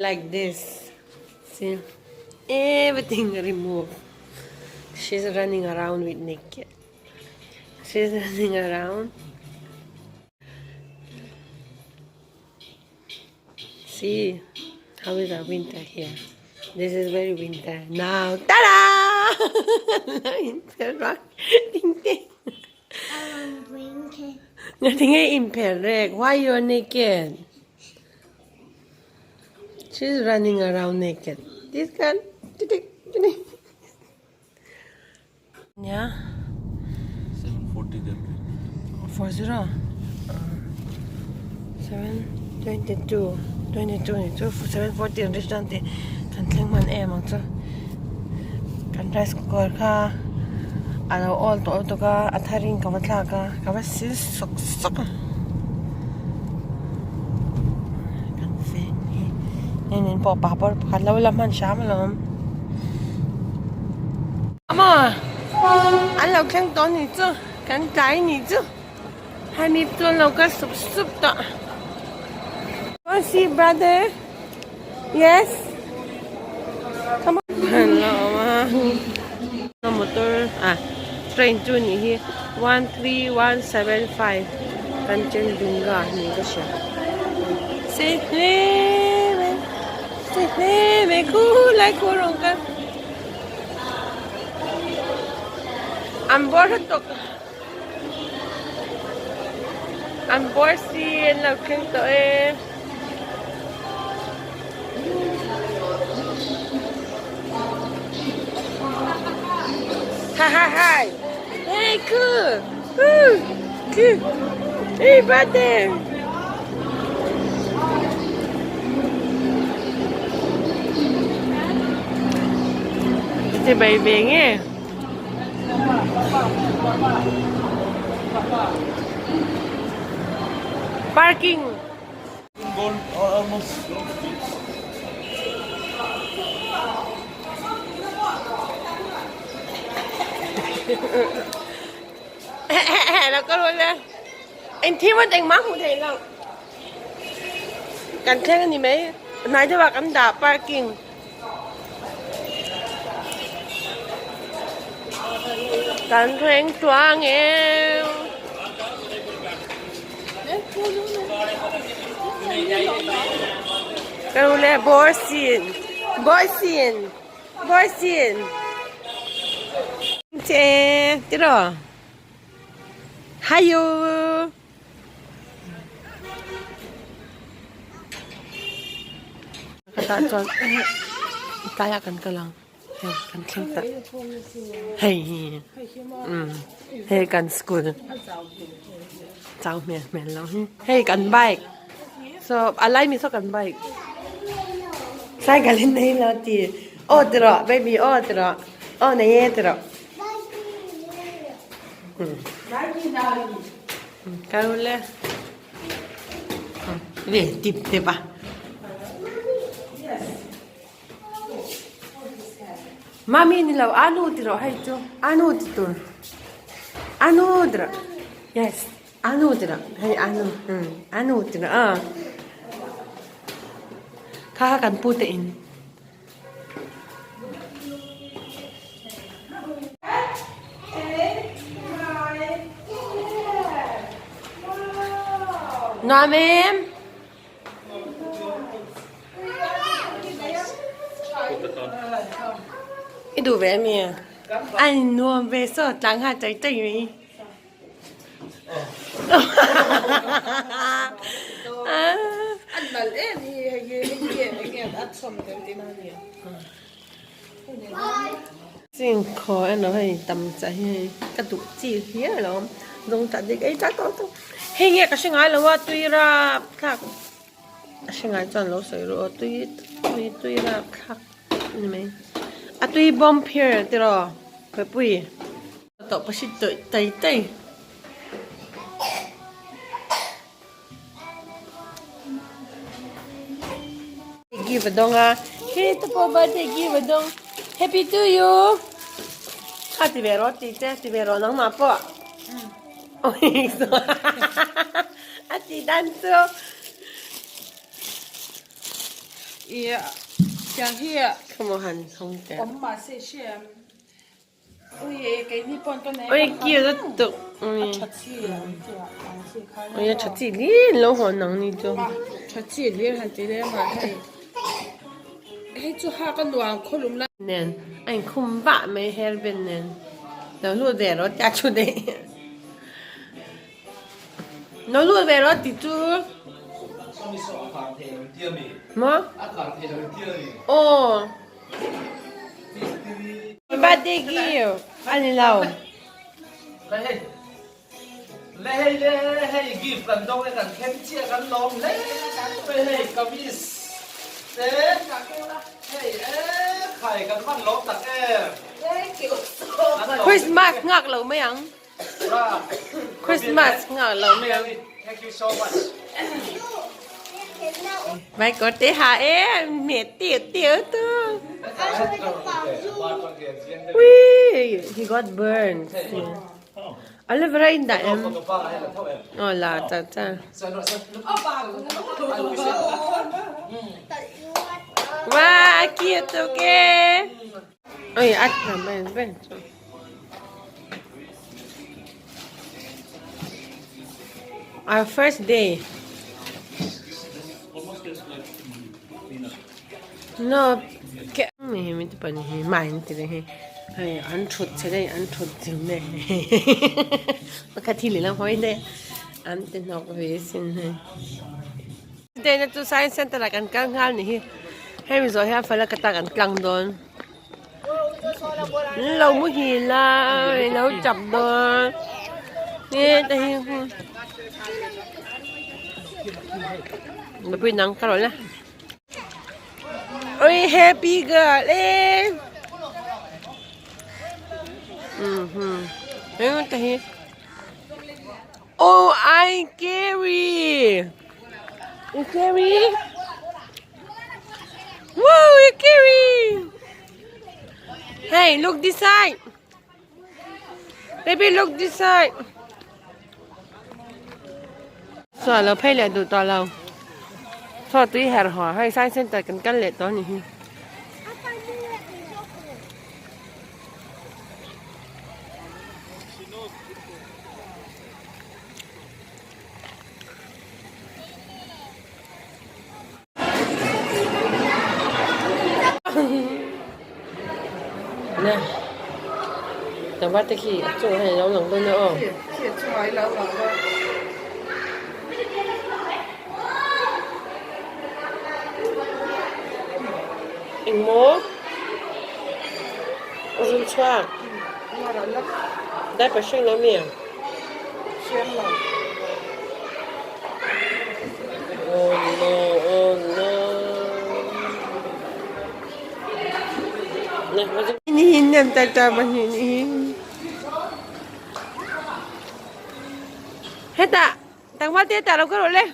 Like this see everything remove she's running around with naked she's running around see how is our winter here this is very winter now ta-da ding ding Nothing imperfect. Why you're naked? She's running around naked. This girl. Yeah. 740 40. 722. 22, 740 restaurant kan thleng hman em ang chu. Kan rice cooker kha a lo awl tawh lutuk a, a thar in ka va thlak a, ka va sil sawk sawk a. Kan veng hi hei nen pawh papar pakhat lo la hman hram alawm. Amaw an lo thleng tawh ni chu kan tlai ni chu hemi chu an lo kal sup sup tawh. Wanna see brother? Yes. Come on. Hello. Motor ah train chu ni hi 13175 Kanchenjunga ni ka hria. Se hle mai se hle mai khu lai khu rawng kal. An bawr tawk An bawr si an lo thleng tawh e. Ha ha hi. Hey cool. Woo. Cool. Hey brother. Chibai ve nge. Parking. Lo kal ula. Eng thil maw engmah hmuh theih loh. Kan thleng a ni mai. Hnai deuhah kan dah parking. Kan thleng tuang em. Kan ule Borsin. Borsin. Borsin. Che, tiro. Hayo. Ka tah chuan tlaiah kan kal ang hei kan thleng ta hei hi umm hei kan school chau hmel hmel lo hi hei kan bike saw a lai mi saw kan bike cycle in nei lo ti aw ti rawh baby aw ti rawh aw nei e ti rawh kal ule. Ve tip tep a. Mami ni lo anu ti rawh hei chu anu ti tur anu ti rawh yes anu ti rawh hei anu anu ti rawh a kha kha kan pu te in. Nuam em? I duh ve ami? Ai nuam ve saw tlang ha chai chai mai. An nal em hi hei hi hei hi eng nge a chhawm tel tihna a nia. Chingkhaw emaw hei tam chah hi hei ka duh chi hial a awm zawng chah dik ei tak tak hei nge ka hre ngai lo a tui rap thlak a hre ngai chuan lo sawi rawh aw tui tui tui rap thlak a ni mai a tui bawm phir tiraw khawipui. Tawh pa si tawih tai tai. Give a dong a. He te pawh birthday give a dong. Happy to you. Kha ti ve rawh ti che ti ve rawh nangmah pawh. Oi a ti dan chu. I tiang hi Khamo han hong te. Awm mahse hria em. Ui e keini pawn ka nei Ui ki la tuk. A tha chi ang chi ah ang chi kha. Ui a tha chi li lo ho nang ni chu. Tha chi lir han ti le ma hei. Hei chu ha ka nuam khawlum la. Nen a inkhum vah mai hairband nen. Lo lut ve rawh tia thu daih. Lo lut ve rawh ti chu. Maw? Aw. Birthday gift a ni lo. Le hei le hei gift kan dawng e kan thleng chiah kan lawm hle mai hei kamis te hei e khai kan hman lawm tak em. Christmas nghak lo mai ang. Christmas nghak lo mai ang. Thank you so much. Mai có te ha e mẹ tiểu tiểu tu. Wee, he got burned. Oliver in da em. Oh la cha cha. Wow, cute okay. Oi, at na ben ben. Our first day. No, ke mi mi te pani hi mai ti le hi. Hei an thut che dei an thut chim ne. Pakhat hi leh hoi de an ti hnawk ve sin hei. Te na chu science center ah kan kal nghal ni hi. Hemi zawh hian fala ka tak an tlang dawn. Lo muhil a lo chap dawn. Nge ta hi Mipui nang ka rawh la. Oi happy girl e. Eng ta hi. Oh I carry. You carry. Woo, you carry. Hey, look this side. Baby, look this side. Saw lo phei leh duh tawh lo. Saw tui her haw hei science center kan kal leh tawh a ni hi. Nè Tang va te khi a chung hei lo lang dawn a aw. Khi a chungah i lo lang dawn. Engmaw? A zun chhuak. Diaper hreng lo mi? Hreng lo. Oh no, oh no. Ni hin nem tak ta ba ni ni. Heta, tangwa te ta lo ka ro le.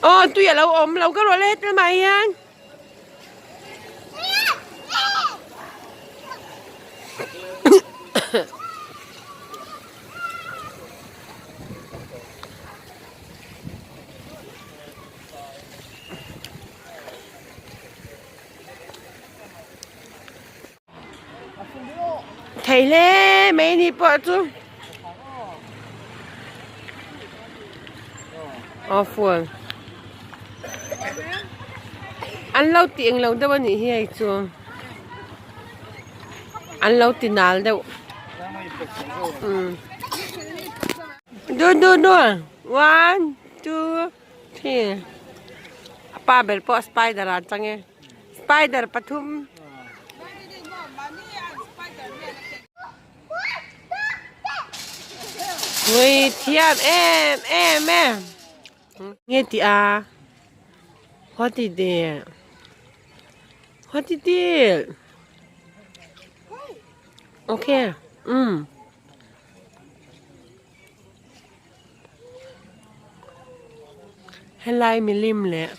Aw tui a lo awm lo ka rawh le hetlai mah hian. Thei hle mai ni pawh chu aw fual an lo tih englo deuh a nih hi hei chu an lo ti nal deuh umm du du du one two three a pa ber pawh spider ah a chang e. Spider pathum. Ui thiam em em em. Nghe ti a. What is it? What is it? Okay. Helai milim leh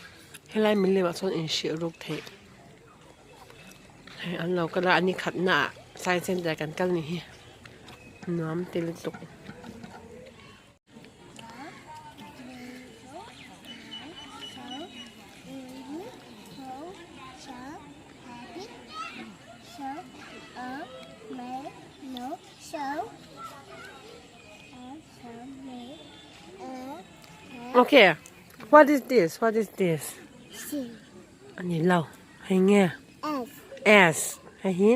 helai milim ah chuan inhrilh ruk theih hei an lo kal a an ikhatna ah science center kan kal ni hi nuam ti lutuk. Okay what is this what is this ani lo hei nge S hei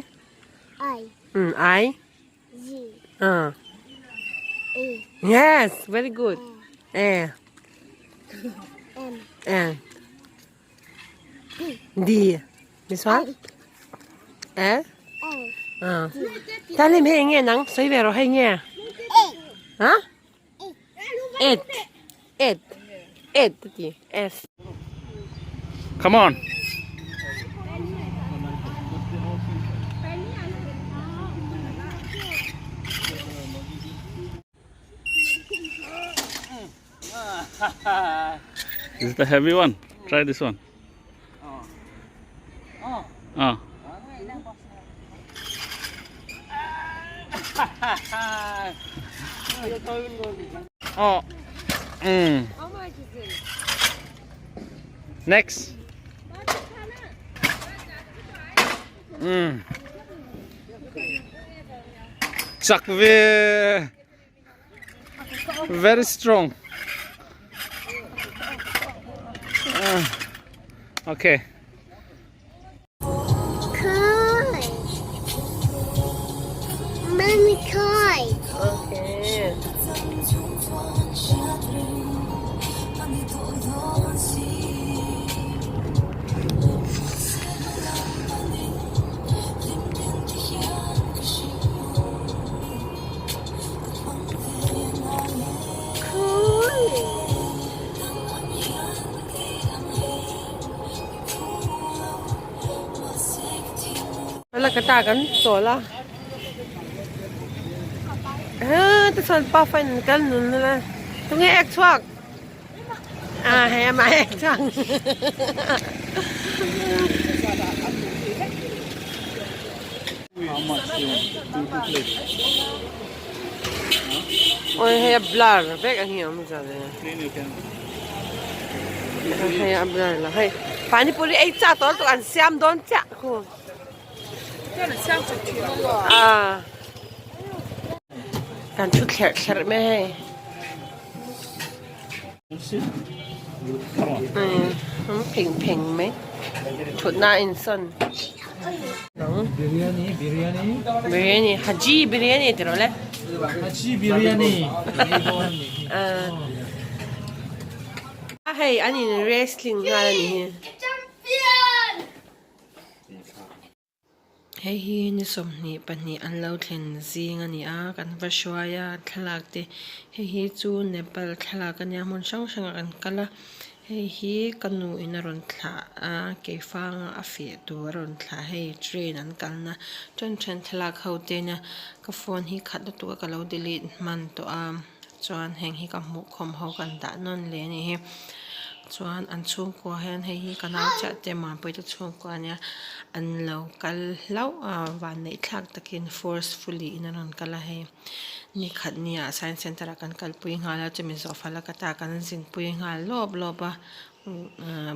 hi um I ah yes very good A N D this one L ah Talim hei nge nang sawi ve rawh hei nge ha Eight eight eight a ti S. Come on. This is the heavy one. Try this one. Ah. Oh. Next. Chak ve. Very strong. Okay. Okay. Ka ta kan chawl a tichuan pa fan an kal nul nul a tunge ek chhuak ah hei amah ek chhuak awi hei a blur vek a hi awm zan e hei a blur lo hei panipuri ei chak tawh lutuk an siam dawn chiah khu. Kan thu thlerh thlerh mai hei. An pheng pheng mai. Thutna a insawn. Biryani, biryani. Biryani, Haji biryani ti rawh le. Haji biryani. Hei an in wrestling nghal a nih hi. Hei hi ni 22 an lo thlen zing a ni a, kan va hruai a thlalak te hei hi chu Nepal thlalak a nia hmun hrang hrangah kan kal a hei hi ka nu in a rawn thlah a keifanga a feh tur a rawn thlah hei train an kalna then then thlalak ho te nia ka phone hi khat lutuk a ka lo delete hman tawh a chuan heng hi ka hmuh khawm ho kan dah nawn leh a nih hi chuan an chhungkua hian hei hi ka nau chiah te Mampuii te chhungkua ania an lo kal hlauh a vanneih thlak takin forcefully in an rawn kal a hei ni khat ni ah science center ah kan kalpui nghal a chumi zawh fal a ka ta kan zinpui nghal lawp lawp a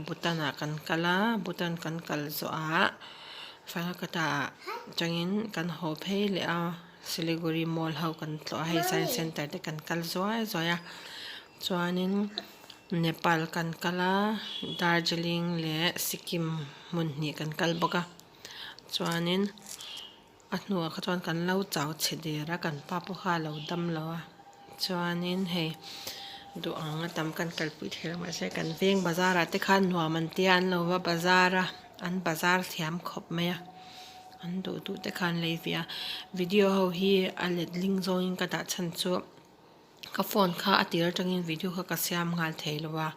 Bhutan ah kan kal a Bhutan kan kal zawh ah Falakata ah atangin kan haw phei leh a. Siliguri mall ho kan tlawh a hei science center te kan kal zuai zuai a chuanin Nepal kan kal a Darjeeling leh Sikkim hmun hnih kan kal bawk a chuanin a hnuah kha chuan kan lo chau chhe der a kan pa pawh kha a lo dam lo a chuanin hei duh ang a tam kan kalpui thei lo mahse kan veng bazar ah te khan nuam an tia an lo va bazar a an bazar thiam khawp mai a. An duh duh te khan lei ve a video ho hi a let ling zawngin ka dah chhan chu ka phone kha a tir atangin video kha ka siam nghal thei lo a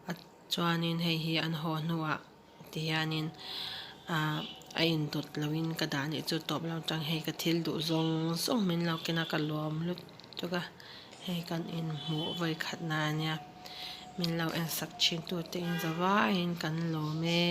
a chuanin hei hi an haw hnuah ti hianin ah a indawt loin ka dah anih chu tawp lo tang hei ka thil duh zawng zawng min lo ken a ka lawm lutuk a hei kan inhmuh vawi khat na ania min lo en sak thin tute in zavaiin kan lawm e.